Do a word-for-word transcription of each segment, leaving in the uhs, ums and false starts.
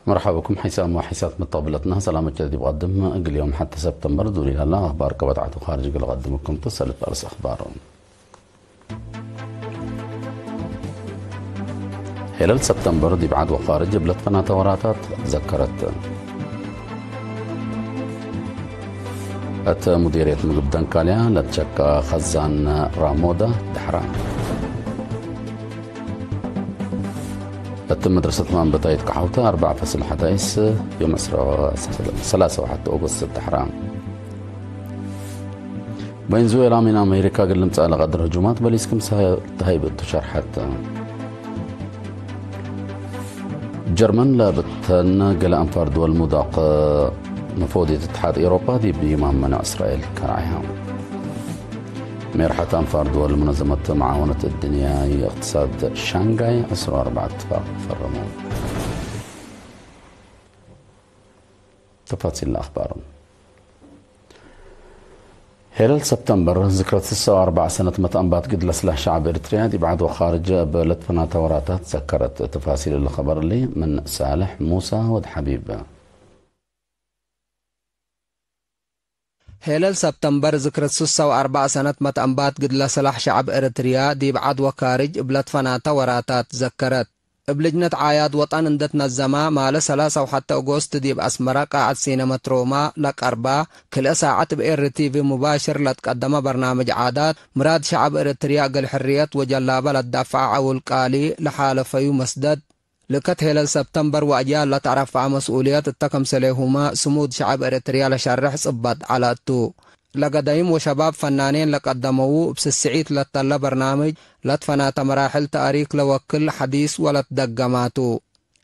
መርሐበ ብኩም ሐይሳም ወሐይሳት መተቅብለትነ። ሰላመት ዲብ ቀድም እግል ዮም ሐቴ ሰብተምበር ዱል ኢላላ አኽባር ከበድ ዐድ ወኻርጅ እግል ቀድምኩም ቱ ሰልፍ አርስ አኽባር። ሄለል ሰብተምበር ዲብ ዐድ ወኻርጅ እብ ለትፈናተ ወራታት ዘከረት። እት ሙዲርየት ምግብ ደንካልያ ለትሸቀ ኸዛን ራሞዳ ደሐራ። እት መድረሰት ማንበታይት ቀሐውተ አርበዕ ፈስል ሐዳይስ ዮም ዕስራ፣ ሰላሳ ወሐተ ኦገስት ደሐራ። ቬንዙዌላ ምን አሜሪካ እግል ልምጸእ ለቀድር ህጁማት በሊስ ክምሰል ተሀይብ እቱ ሸርሐት። ጀርመን ለብተን ገሌ አንፋር ድወል ሙዳቅ ነፎድየት እትሓድ ኤውሮፓ ዲብ ይማም መነዕ እስራኤል ከርዐያ። ሜርሐት አንፋር ድወል ሙነዘመት መዓወነት እድንያይ እቅትሳድ ሻንጋይ ዕስራ ወአርበዕ እትፋቅ ፈረሙ። ተፋሲል ለአኽባር። ሄለል ሰብተምበር ዝክረት ስሰ ወአርበዕ ሰነት መትአንባት ግድለ ስላሕ ሸዐብ ኤሪትርያ ዲብ ዐድ ወኻርጅ እብ ለትፈናተ ወራታት ዘከረት። ተፋሲል እሊ ኸበር እሊ ምን ሳልሕ ሙሳ ወድ ሐቢብ። ሄለል ሰብተምበር ዝክረት ስሰ ወአርበዕ ሰነት መትአንባት ግድለ ስላሕ ሸዐብ ኤሪትርያ ዲብ ዐድ ወካርጅ እብ ለትፈናተ ወራታት ዘከረት። እብ ልጅነት ዓያድ ወጠን እንዴ ትነዘማ፣ ማለ ሰላሳ ወሐተ ኦጎስት ዲብ አስመረ ቃዐት ሲነመት ሮማ ለቀርባ፣ ክልኤ ሳዐት እብ ኤሪ ቲቪ ሙባሽር ለትቀደመ በርናምጅ ዓዳት፣ ምራድ ሸዐብ ኤረትርያ እግል ሕርየት ወጀላበ ለትዳፈዐ ዐውል ቃሊ ለሓለፈዩ መስደድ፣ ልከት ሄለል ሰብተምበር ወአጅያል ለተአረፈዐ መስኡልየት እተ ክምሰሌሁመ ስሙድ ሸዐብ ኤረትርያ ለሸርሕ ጽበጥ ዐለ እቱ። ለገዳይም ወሸባብ ፈናኔን ለቀደመዉ እብ ስስዒት ለተለ በርናምጅ ለትፈናተ መራሕል ተእሪክ ለወክል ሐዲስ ወለትደገማ ቱ።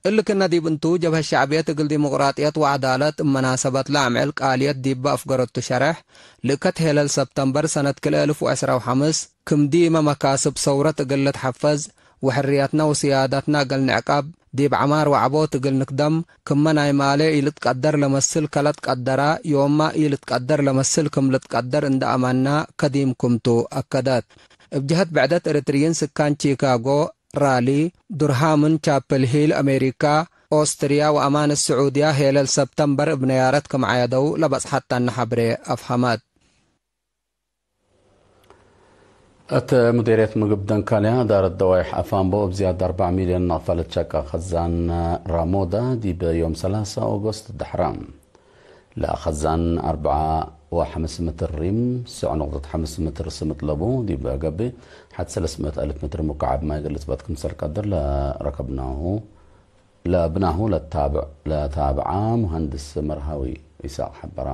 እሊ ክነ ዲብ እንቱ፣ ጀብሀት ሸዕብየት እግል ዲሞቅራጥየት ወዐዳለት እብ መናሰበት ለአምዕል ቃልየት ዲበ አፍገረቱ ሸርሕ፣ ልእከት ሄለል ሰብተምበር ሰነት ክልኤ እልፍ ወዕስራ ወሐምስ፣ ክም ዲመ መካስብ ሰውረት እግል ልትሐፈዝ፣ ወሕርየትነ ወስያደትነ እግል ንዕቀብ፣ ዲብ ዐማር ወዐቦት እግል ንክደም፣ ክመ ናይ ማሌ ኢልትቀደር ለመስል ከለትቀደረ፣ ዮምመ ኢልትቀደር ለመስል ክም ልትቀደር እንደ አመና ከዲም ክምቱ አከደት። እብ ጀሀት ብዕደት ኤረትርዪን ስካን ቺካጎ፣ ራሊ፣ ዱርሃምን ቻፕል ሂል አሜሪካ፣ ኦስትርያ ወአማን ስዑድያ ሄለል ሰብተምበር እብ ነያረት ክም ዐየደው ለበጽሐተነ ሐብሬ አፍሀመት። እት ሙዴርየት ምግብ ደንካልያ እዳረት ደዋይሕ አፋምቦ እብ ዝያድ አርበዕ ሚልዮን ናቅፋ ለትሸቀ ከዛን ራሞዳ ዲብ ዮም ሰላሳ ኦጎስት ደሐራ። ለከዛን አርበዓ ወሐምስ ምትር ሪም፣ ስዕ ኑቅጠት ሐምስ ምትር ስምጥ ለቡ፣ ዲብ ገብእ ሐድ ሰለስ ምእት አልፍ ምትር ሙካዐብ ማይ እግል ልጽበጥ ክምሰል ቀድር ለረከብናሁ ለብናሁ ለታብዕ፣ ለታብዓ ሙሀንድስ መርሃዊ ኢሳቅ ሐበራ።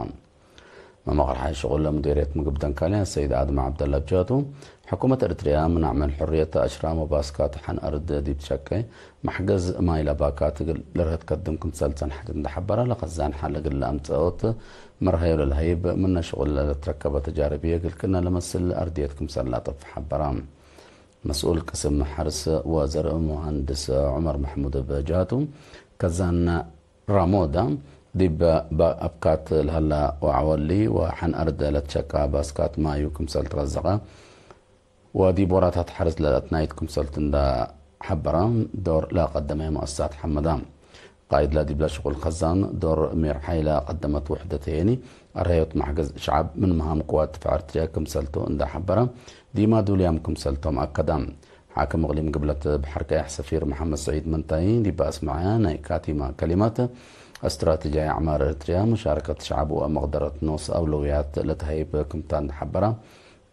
መመቅርሓይ ሽቁል ለሙዴርየት ምግብ ደንካልያ ሰይድ አድም ዐብደላ እብ ጀህቱ፣ ሕኩመት ኤረትርያ ምን አዕመል ሕርየት አሽራም ወባስካት ሐን አርድ ዲብ ትሸቄ መሕገዝ ማይ ለባካት እግል ልርህት ከድም ክምሰል ጸንሐት እንደ ሐበረ፣ ለከዛን ሐል እግል ለአምጸኦት መርሃዮ ለልሀይብ ምነ ሽቁል ለልትረከበ ተጃርብዬ እግል ክእነ ለመስል አርድየት ክምሰል ለአጠፍ ሐበረ። መስኡል ቅስም ሐርስ ወዘርእ ሙሀንድስ ዑመር መሕሙድ እብ ጀህቱ፣ ከዛን ራሞዳ ዲብ አብካት ለሀላ ወዐወሊ ወሐን አርድ ለትሸቀ ባስካት ማዩ ክምሰል ትረዘቀ ወዲብ ወራታት ሐርስ ለአትናይት ክምሰልት እንደ ሐበረ፣ ዶር ለቀደመ መአሰሳት ሐመዳ። ቃይድ ለዲብለ ሽቁል ከዛን ዶር ሜርሓይ ለቀደመት ውሕደት ሄኒ፣ አርሀዮት መሕገዝ ሸዐብ ምን መሃም ቅዋት ድፋዕ ኤረትርያ ክምሰልቱ እንደ ሐበረ፣ ዲማ ዱልያም ክምሰልቶም አከደ። ሓክም እቅሊም ግብለት በሐር ቀያሕ ሰፊር መሐመድ ሰዒድ መንታይ ዲብ አስመዐ ናይ ካቲማ ከሊማት፣ እስትራቴጂያይ አዕማር ኤረትርያ፣ መሻረከት ሸዐብ ወመቅደረት ኖስ አውለውያት ለተሀይብ ክምታ እንደ ሐበረ፣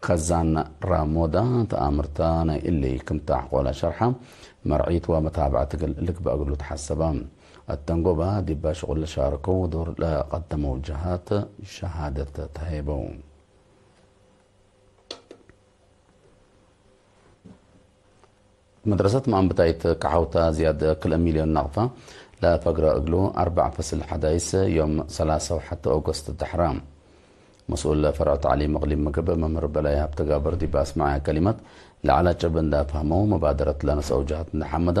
ከዛን ራሞዳ ተአምርታ ናይ እሊ ክምታ አሕቆለ ሸርሐ፣ መርዒት ወመታብዐት እግል ልግበእ እግሉ ተሐሰበ። አተንጎበ ዲበ ሽቁል ለሻረከው ዶር ለቀደመው ጀሃት ሸሃደት ተሀይበው። መድረሰት መአንብታይት ከሐውታ ዝያድ ክልኤ ሚልዮን ናቅፋ ለፈግረ እግሉ አርበዕ ፈስል ሐዳይስ ዮም ሰላሳ ወሐተ ኦገስት ደሐራ። መስኡል ፈርዕ ተዕሊም እቅሊም ምግብ መምህር በላይ ሀብተጋብር ዲብ አስመዐ ከሊመት፣ ለዐለ ጭብ እንደ አፍሀመው፣ መባደረት ለነስአው ጀሃት እንደ ሐመዳ፣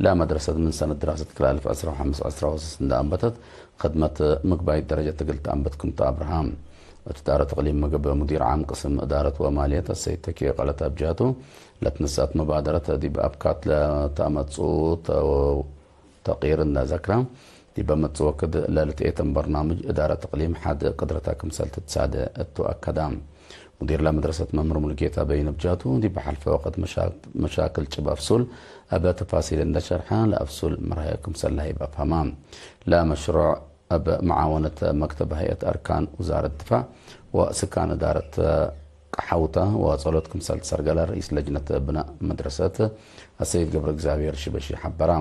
ለመድረሰት ምን ሰነት ድራሰት ክልኤ አልፍ ዕስራ ወሐምስ ዕስራ ወሰስ እንደ አንበተት፣ ክድመት ምግባይት ደረጀት እግል ተአንብት ክምቱ አብርሃ። እት እዳረት እቅሊም ምግብ ሙዲር ዓም ቅስም እዳረት ወማልየት አሰይድ ተኪ ቀለት አብ ጀህቱ፣ ለትነሰአት መባደረት ዲብ አብካት ለተአመጽኡ ተ-፣ ተቅይር እንደ ዘክረ፣ ዲበ መጽእ ወክድ ለልትኤተም በርናምጅ እዳረት እቅሊም ሐድ ቅድረተ ክምሰል ትትሳደ እቱ አከደ። ሙዲር ለመድረሰት መምህር ሙሉጌታ በይነ ብጃቱ፣ ዲብ ሐልፈ ወቅት መሻ-፣ መሻክል ጭብ አፍሱል እበ ተፋሲል እንደ ሸርሐ፣ ለአፍሱል መርሀየ ክምሰል ለሀይብ አፍሀመ። ለመሽሩዕ እብ መዓወነት መክተብ ሀይአት አርካን ውዛረት ድፋዕ ወስካን እዳረት ቀሐውተ ወጸሎት ክምሰል ትሰርገለ ርኢስ ለጅነት ብናእ መድረሰት አሰይድ ገብረ እግዚኣብሔር ሽበሺ ሐበረ።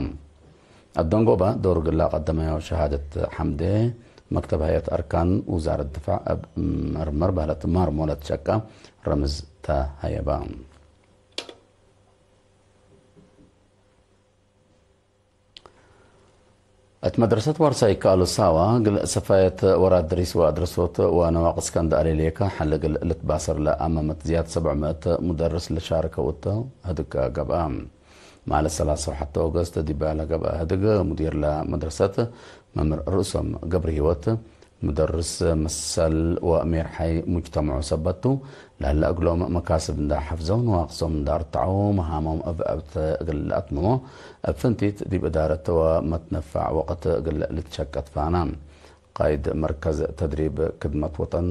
አደንጎበ ዶር እግል ለቀደመዮ ሸሃደት ሐምዴ፣ መክተብ ሀይአት አርካን ውዛረት ድፋዕ እብ መርመር በህለት ማርሞ ለትሸቀ ረምዝ ተሀየበ። እት መድረሰት ዋርሳይ ይከአሉ ሳዋ፣ እግል ሰፋየት ወራት ደሪስ ወአድረሶት ወነዋቅስ ከእንደ አሌሌከ ሐል እግል ልትባሰር ለአመመት ዝያድ ሰብዕ ምእት ሙደርስ ለሻርከው እተ ህድግ ገብአ። ማለ ሰላሳ ወሐተ ኦገስት ዲበ ለገብአ ህድግ፣ ሙዲር ለመድረሰት መምህር ርእሶም ገብረሂወት፣ ሙደርስ መሰል ወሜርሓይ ሙጅተመዑ ሰበት ቱ፣ ለህለ እግሎም መካስብ እንደ ሐፍዘው፣ ነዋቅሶም እንደ አርተዐው፣ መሃሞም እብ ዕብት እግል ለአትምሞ፣ እብ ፍንቲት ዲብ እዳረት ወመትነፋዕ ወቅት እግል ልትሸቀት ፋና። ቃይድ መርከዝ ተድሪብ ክድመት ወጠን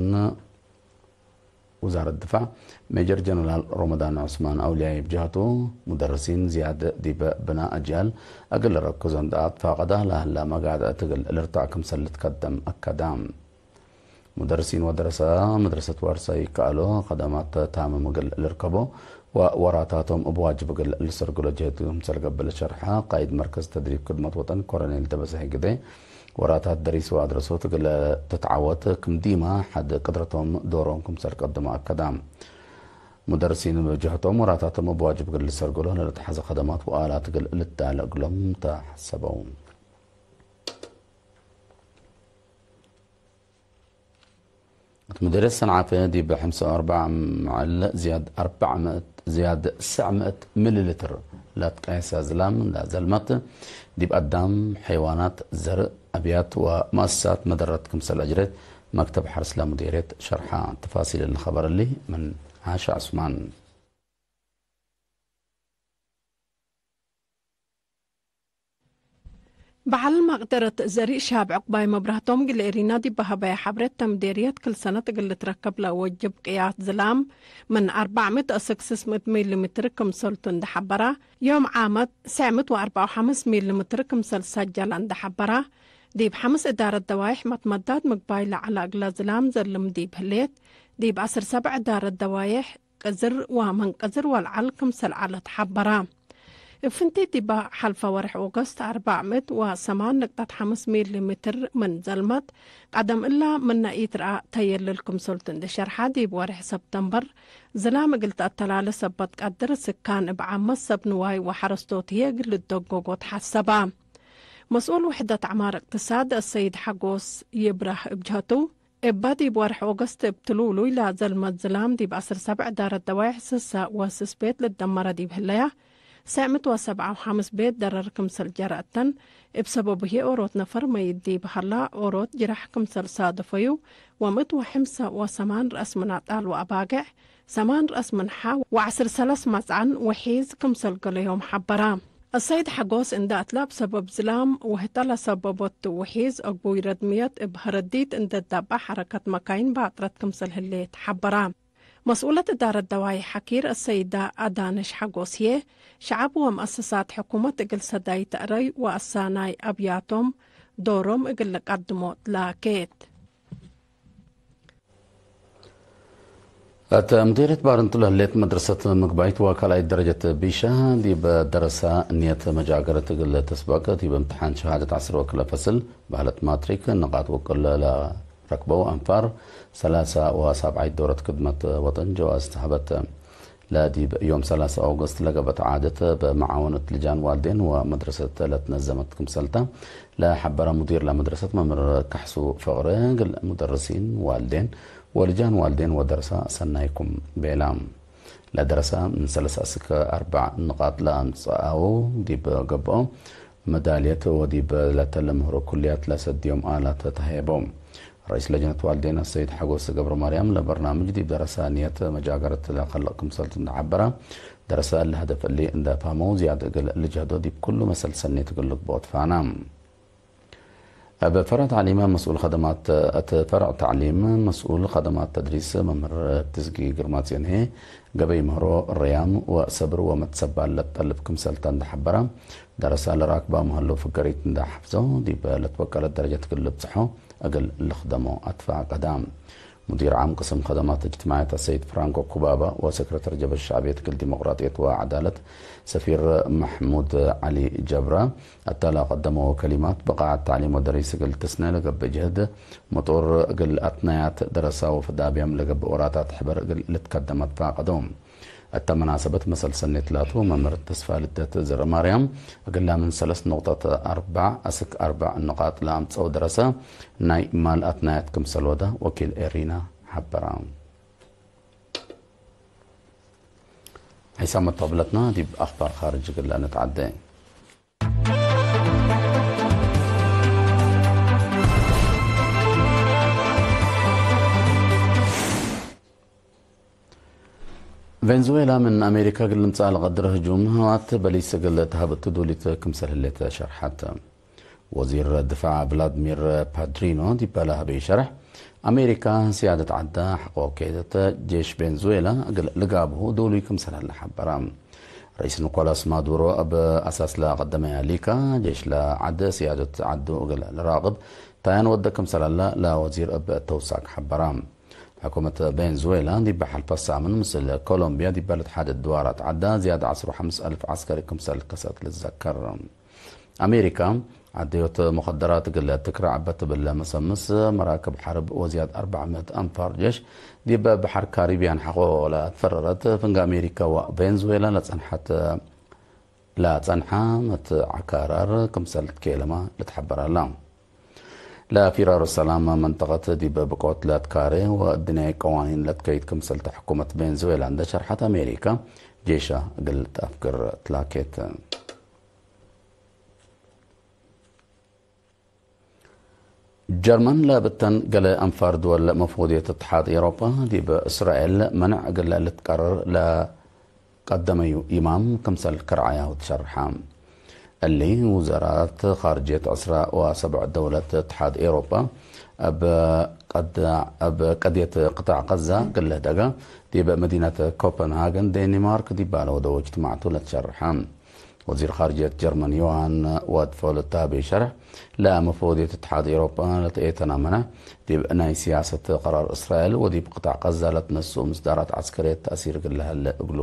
ውዛረት ድፋዕ ሜጀር ጀነራል ሮመዳን ዑስማን አውልያይ ብጀህቱ፣ ሙደርሲን ዝያድ ዲበ ብናእ አጅያል እግል ልረክዞ እንደ አትፋቀደ፣ ለህለ መጋድዐት እግል ልርታዕ ክምሰል ልትከደም አከደ። ሙደርሲን ወደረሰ መድረሰት ዋርሳይ ይከአሎ፣ ከደማት ታምም እግል ልርከቦ ወወራታቶም እብ ዋጅብ እግል ልሰርግሎ ጀህድ ክምሰል ገብእ ለሸርሐ ቃይድ መርከዝ ተድሪብ ክድመት ወጠን ኮሎኔል ደበሳይ ግደይ፣ ወራታት ደሪስ ወአድረሶት እግል ትትዓወት ክም ዲማ ሐድ ቅድረቶም ዶሮም ክምሰል ቀድሞ አከደ። ሙደርሲን እብ ጀህቶም ወራታቶም እብ ዋጅብ እግል ልሰርግሎ ለልትሐዘ ከደማት ወአላት እግል ልዳለ እግሎም ተሐሰበው። እት ምድርየት ሰንዓፈ ዲብ ሐምሳ ወአርበዕ መዐል ዝያድ አርበዕ ምእት፣ ዝያድ ሰዕ ምእት ሚሊ ሊትር ለትቀየሰ ዝላም ለዘልመት፣ ዲብ አዳም፣ ሐይዋናት፣ ዘርእ፣ አብያት ወመአሰሳት መደረት ክምሰል አጅሬት መክተብ ሐርስ ለሙዲርየት ሸርሐ። ተፋሲል እሊ ኸበር እሊ ምን ዓሻ ዑስማን። በዐል መቅደረት ዘሪእ ሻብ ዕቁባይ መብራህቶም እግል ኤሪና ዲብ ሀበየ ሐብሬት፣ ተምዴርየት ክል ሰነት እግል ልትረከብ ለወጅብ ቅያት ዝላም ምን አርበዕ ምእት እስክ ስስ ምእት ሚሊ ሜትር ክምሰልቱ እንደ ሐበራ፣ ዮም ዓመት ሰዕ ምእት ወአርበዕ ወሐምስ ሚሊ ሜትር ክምሰል ሰጀለ እንደ ሐበራ፣ ዲብ ሐምስ እዳረት ደዋይሕ መትመዳድ ምግባይ ለዐለ እግለ ዝላም ዘልም ዲብ ህሌት፣ ዲብ ዐስር ሰብዕ እዳረት ደዋይሕ ቅዝር ወመንቅዝር ወለዐል ክምሰል ዐለት ሐበራ። እብ ፍንቲት ዲበ ሐልፈ ወርሕ ኦገስት አርበዕ ምእት ወሰማን ንቅጠት ሐምስ ሚሊ ሜትር ምን ዘልመት ቀደም እላ ምነ ኢትረአ ተየልል ክምሰልቱ እንዴ ሸርሐ፣ ዲብ ወርሕ ሰብተምበር ዝላም እግል ተአተላለ ሰበት ቀድር ስካን እብ ዓመት ሰብ ንዋይ ወሐረስቶት ህዬ እግል ልደጎጎ ተሐሰበ። መስኡል ውሕደት ዐማር እቅትሳድ አሰይድ ሐጎስ ይብራህ እብ ጀህቱ፣ እበ ዲብ ወርሕ ኦገስት እብ ትሉሉይ ለዘልመት ዝላም ዲብ ዐስር ሰብዕ ዳረት ደዋይሕ ስሰ ወስስ ቤት ልትደመረ ዲብ ህለያ፣ ሰዕ ምእት ወሰብዓ ወሐምስ ቤት ደረር ክምሰል ጀረ እተን፣ እብ ሰበቡ ህዬ ኦሮት ነፈር መይት ዲብ ሀላ ኦሮት ጅራሕ ክምሰል ሳደፈዩ፣ ወምእት ወሐምሰ ወሰማን ረአስ ምን አጣል ወአባግዕ፣ ሰማን ረአስ ምን ሐ ወዐስር ሰለስ መጽዓን ወሒዝ ክምሰል ገለዮም ሐበራ። አሰይድ ሐጎስ እንደ አትለ እብ ሰበብ ዝላም ወህተ ለሰበቦቱ ወሒዝ አግቡይ ረድምየት እብ ሀረዲት እንደ ዳባ ሐረከት መካይን ባጥረት ክምሰል ህሌት ሐበራ። መስኡለት እዳረት ደዋይ ሐኪር አሰይዳ አዳነሽ ሐጎስ ህዬ፣ ሸዐብ ወመአሰሳት ሕኩመት እግል ሰዳይ ተእረይ ወአሳናይ አብያቶም ዶሮም እግል ለቀድሞ ትላኬት። እት ሙዲርየት ባርንቱ ለህሌት መድረሰት ምግባይት ወካልኣይት ደረጀት ቢሻ ዲብ ደረሳ ንየት መጃገረት እግል ተስበቅ፣ ዲብ እምትሓን ሸሃደት ዐስር ወክለ ፈስል በህለት ማትሪክ ንቃጥ ውቅል ለረክበው አንፋር ሰላሳ ወሳብዓይት ዶረት ክድመት ወጠን ጀዋዝ ተሀበት። ለዲብ ዮም ሰላሳ ኦገስት ለገብአት ዓደት፣ በመዓወነት ልጃን ዋልዴን ወመድረሰት ለትነዘመት ክምሰልታ ለሐበረ ሙዲር ለመድረሰት መምህር ካሕሱ ፍቅሬ፣ እግል ሙደርሲን ዋልዴን ወልጃን ዋልዴን ወደረሳ ሰናይኩም ቤላ። ለደረሳ ምን ሰለስ እስከ አርበዕ ንቃጥ ለአምጸአው ዲብ ገብኦ መዳልየት ወዲብ ለተለምህሮ ኩልያት ለሰድዮም አላት ተሀየቦም። ረኢስ ለጅነት ዋልዴን አሰይድ ሐጎስ ገብረማርያም፣ ለበርናምጅ ዲብ ደረሳ ንየት መጃገረት ለከልቅ ክምሰልቱ እንደ ሐበረ፣ ደረሳ እሊ ሀደፍ እሊ እንደ ፋህመው ዝያድ እግል ልጅሀዶ ዲብ ኩሉ መሰል ሰኔት እግል ልግብኦ ትፋና። እብ ፈርዕ ተዕሊም መስኡል ከደማት፣ እት ፈርዕ ተዕሊም መስኡል ከደማት ተድሪስ መምህር ትዝጊ ግርማጽዮን ህዬ፣ ገበይ ምህሮ፣ ርያም ወሰብር ወመትሰባል ለትጠልብ ክምሰልተ እንዴ ሐበረ፣ ደረሰ ለራክባም ሀለው ፍገሪት እንዴ ሐፍዘው፣ ዲብ ለትወቀለት ደረጀት እግል ልብጽሖ እግል ልክደሞ አትፋቀደ። ሙዲር ዓም ቅስም ከደማት እጅትማዕየት አሰይድ ፍራንኮ ኩባባ ወሰክረተር ጀብህት ሸዕብየት እግል ዲሞቅራጥየት ወዐዳለት ሰፊር መሕሙድ ዐሊ ጀብረ፣ እተ ለቀደመው ከሊማት፣ ብቃዐት ተዕሊም ወደሪስ እግል ትስነ ለገብእ ጅህድ፣ ምጡር እግል አትናያት ደረሳ ወፍዳብያም ለገብእ ወራታት ሕበር እግል ልትከደም አትፋቀደው። እተ መናሰበት መሰል ሰኔት ላቱ መምህር ተስፋ ልደት ዘረማርያም፣ እግላ ምን ሰለስ ኑቅጠት አርበዕ አስክ አርበዕ ንቃጥ ለአምጸው ደረሰ፣ ናይ ማል አትናያት ክምሰል ወደ ወኪል ኤሪና ሐበረ። ሒሳም መተቅብለትና ዲብ አክባር ካርጅ እግል ለአነትዓደ። ቬንዙዌላ ምን አሜሪካ እግል ልምጸእ ለቀድር ህጁም ህዋት በሊስ እግል ተሀብ እቱ ዱሊት ክምሰል ህሌት ሸርሐት። ወዚር ድፋዕ ቭላድሚር ፓድሪኖ ዲበ ለሀበዩ ሸርሕ፣ አሜሪካ ስያደት ዐዳ ሐቆ ኬደት ጄሽ ቬንዙዌላ እግል ልጋብሁ ዱሉይ ክምሰል ሀለ ሐበረ። ረኢስ ኒኮላስ ማዱሮ እብ አሳስ ለቀደመያ ሊካ፣ ጄሽ ለዐድ ስያደት ዐዱ እግል ልራቅብ ታያን ወደ ክምሰል ሀለ ለወዚር እብ ተውሳክ ሐበረ። ሕኩመት ቬንዙዌላ ዲብ ሐልፈ ሳምን ምስል ኮሎምቢያ ዲበ ልትሓደድ ድዋራት ዐዳ ዝያድ ዐስር ወሐምስ አልፍ ዐስከሪ ክምሰል ከሰት ልትዘከር። አሜሪካ፣ ዐደዮት ሙከደራት እግል ትክረዕ እበ ትብል ለመሰምስ መራክብ ሐርብ ወዝያድ አርበዕ ምእት አንፋር ጄሽ ዲብ በሐር ካሪብያን ሐቆ ለአትፈረረት፣ ፍንጌ አሜሪካ ወቬንዙዌላ ለጸንሐት፣ ለጸንሐ መትዐካራር ክምሰል ትኬለመ ልትሐበር ዐለ። ለፊራር ሰላም መንጠቀት ዲብ ብቆት ለትካሬ ወእድንያይ ቀዋኒን ለትከይድ ክምሰል ተ ሕኩመት ቬንዙዌላ እንደ ሸርሐት፣ አሜሪካ ጄሻ እግል ተአፍግር ትላኬት። ጀርመን ለብተን ገሌ አንፋር ድወል መፍወድየት እትሓድ ኤውሮጳ ዲብ እስራኤል መነዕ እግል ልትቀርር ለቀደመዩ ይማም ክምሰል ከርዐያሁ ትሸርሐ። እሊ ውዘራት ካርጅየት ዕስራ ወሰብዕ ደውለት እትሓድ ኤውሮጳ እብ ቀድ-፣ እብ ቀድየት ቅጣዕ ቀዛ እግል ልህደጋ ዲብ መዲነት ኮፐንሃገን ዴንማርክ ዲባለ ወደው እጅትማዕቱ ለትሸርሐ። ወዚር ካርጅየት ጀርመን ዮሃን ዋድፎል እት ሀበዩ ሸርሕ፣ ለመፈወድየት እትሓድ ኤውሮጳ ለተኤተና መነዕ፣ ዲብ ናይ ሲያሰት ቀራር እስራኤል ወዲብ ቅጣዕ ቀዛ ለትነስኡ ምስዳራት ዐስከርየት ተእሲር እግል ለሀለ እግሉ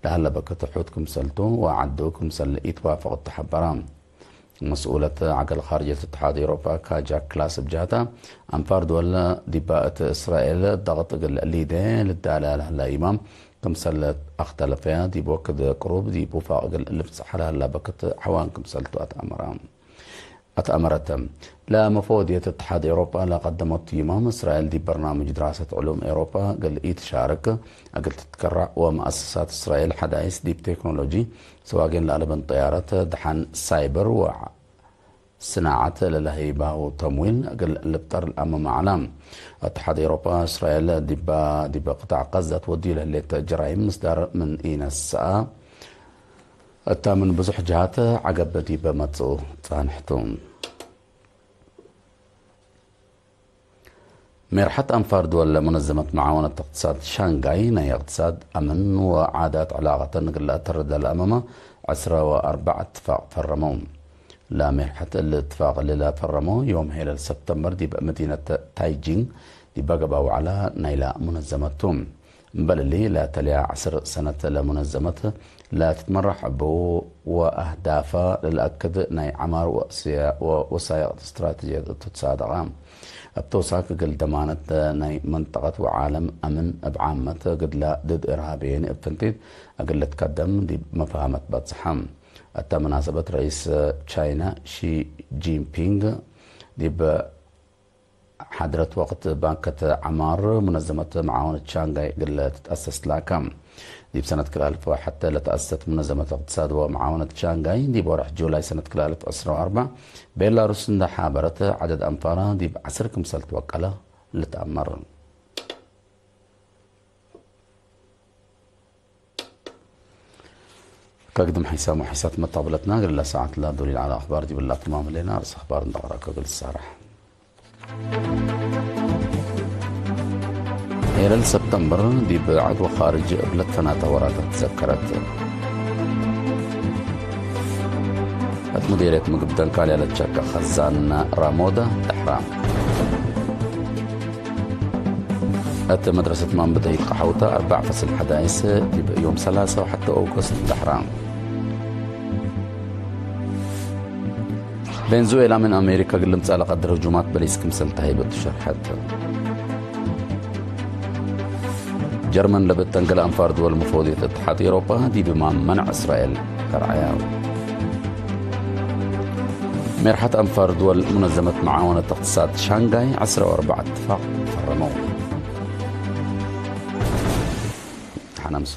ለሀለ በክት ሑት ክምሰልቱ ወዐዱ ክምሰል ኢትዋፈቅ እተ ሐበራ። መስኡለት ዐገል ካርጅየት እትሓድ ኤውሮጳ ካጃ ክላስ እብ ጀህታ፣ አንፋር ድወል ዲባ እት እስራኤል ደቅጥ እግል ሊዴ ልዳለ ለሀለ ኢማም ክምሰል አክተለፈያ፣ ዲብ ወክድ ቅሩብ ዲብ ውፋቅ እግል ልብጽሕ ለሀለ በክት ሐዋን ክምሰልቱ አትአመረ። አትአመረተ። ለመፈወድየት እትሓድ ኤውሮጳ ለቀደመቱ ይማም፣ እስራኤል ዲብ በርናምጅ ድራሰት ዕሉም ኤውሮጳ እግል ኢትሻርክ እግል ትትከረዕ ወመአሰሳት እስራኤል ሐዳይስ ዲብ ቴክኖሎጂ፣ ሰዋጌን ለአለበን ጠያረት፣ ደሐን ሳይበር ወ ስናዐት ለለህይባሁ ተምዊል እግል ልብጠር ለአመመ ዐለ። እትሓድ ኤውሮጳ፣ እስራኤል ዲባ፣ ዲብ ቅጣዕ ቀዛ ትወድዩ ለህሌት ጀራይም ምስዳር ምን ኢነስአ፣ እታ ምን ብዙሕ ጀሃት ዐገብ ዲብ መጽኡ ጻንሕቱ። ሜርሐት አንፋር ድወል ለሙነዘመት መዓወነት እቅትሳድ ሻንጋይ፣ ናይ እቅትሳድ፣ አምን ወዓዳት ዕላቀተን እግል ለአተርደ ለአመመ ዕስረ ወአርበዕ እትፋቅ ፈረመው። ለሜርሐት እሊ እትፋቅ እሊ ለፈረመው ዮም ሄለል ሰብተምበር ዲብ መዲነት ታይጂንግ ዲበ ገብአው ዐለ ናይለ ሙነዘመት ቱ። እምበል እሊ፣ ለተልያ ዐስር ሰነት ለሙነዘመት ለትትመራሕ እቡ ወአህዳፈ ለልአክድ ናይ ዐማር ወእስያ-፣ ወወሳይቅ እስትራተጅየት እቱ ትሳደቀ። እብ ተውሳክ እግል ደማነት ናይ መንጠቀት ወዓለም አምን እብ ዓመት እግል ድድ እርሃብየኒ እብ ፍንቲት እግል ልትከደም ዲብ መፋሀመት በጽሐ። እተ መናሰበት ረኢስ ቻይና ሺ ጂንፒንግ ዲብ ሓድረት ወቅት ባንከት ዐማር ሙነዘመት መዓወነት ሻንጋይ እግል ትትአሰስ ላከ። ዲብ ሰነት ክልኤ አልፍ ወሐተ ለተአሰሰት ሙነዘመት እቅትሳድ ወመዓወነት ሻንጋይ ዲብ ወርሕ ጁላይ ሰነት ክልኤ አልፍ ዕስረ ወአርበዕ ቤላሩስ እንደ ሓበረት ዐደድ አንፋራ ዲብ ዐስር ክምሰል ትወቀለ ልትአመር። ከግድም ሒሳም ወሒሳት መታብለትና እግል ለሰዓት ለዱሊል ዐለ አኽባር ዲብላ ትማም ህሌና። ርእስ አኽባር እንደ ቀረእከ እግል ትሳረሕ። ኤረል ሰብተምበር ዲብ ዐድ ወኻርጅ እብ ለትፈናተ ወራታት ትዘከረት። እት ሙዲርየት ምግብ ደንካልያ ለትሸቀ ኸዛን ራሞዳ ደሕራ። እት መድረሰት ማንብደይት ቀሐውተ አርበዕ ፈስል ሐዳይስ ዲብ ዮም ሰላሰ ወሐቴ ኦገስት ደሕራ። ቬንዙዌላ ምን አሜሪከ እግል ልምጸእ ለቀድር ህጁማት በሊስ ክምሰል ተሀይበ እቱ ሸርሐት። ጀርመን ለብእተን ገሌ አንፋር ድወል መፈወድየት እትሓድ ኤውሮጳ ዲብማ መንዕ እስራኤል ተርዐያ። ሜርሐት አንፋር ድወል ሙነዘመት መዓወነት እቅትሳድ ሻንጋይ ዐስር ወአርበዕ እትፋቅ ፈረመው። ሐናምሱ።